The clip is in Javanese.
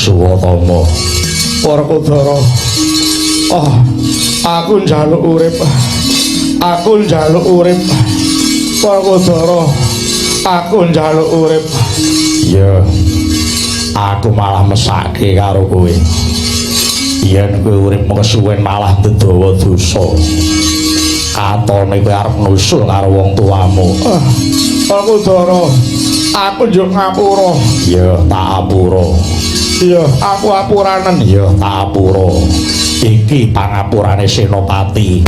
Suwatama. Werkudara. Oh, aku njaluk urip. Aku njaluk urip. Werkudara. Aku njaluk urip. Ya. Aku malah mesake karo kowe. Yen kowe urip kesuwen malah ndedawa dosa. Katone kowe arep nusul karo wong tuamu. Ah, Werkudara, aku njuk ngapura. Ya, tak apura. Iya, aku apuranen. Ya, tak apura. Iki pangapurane Senopati.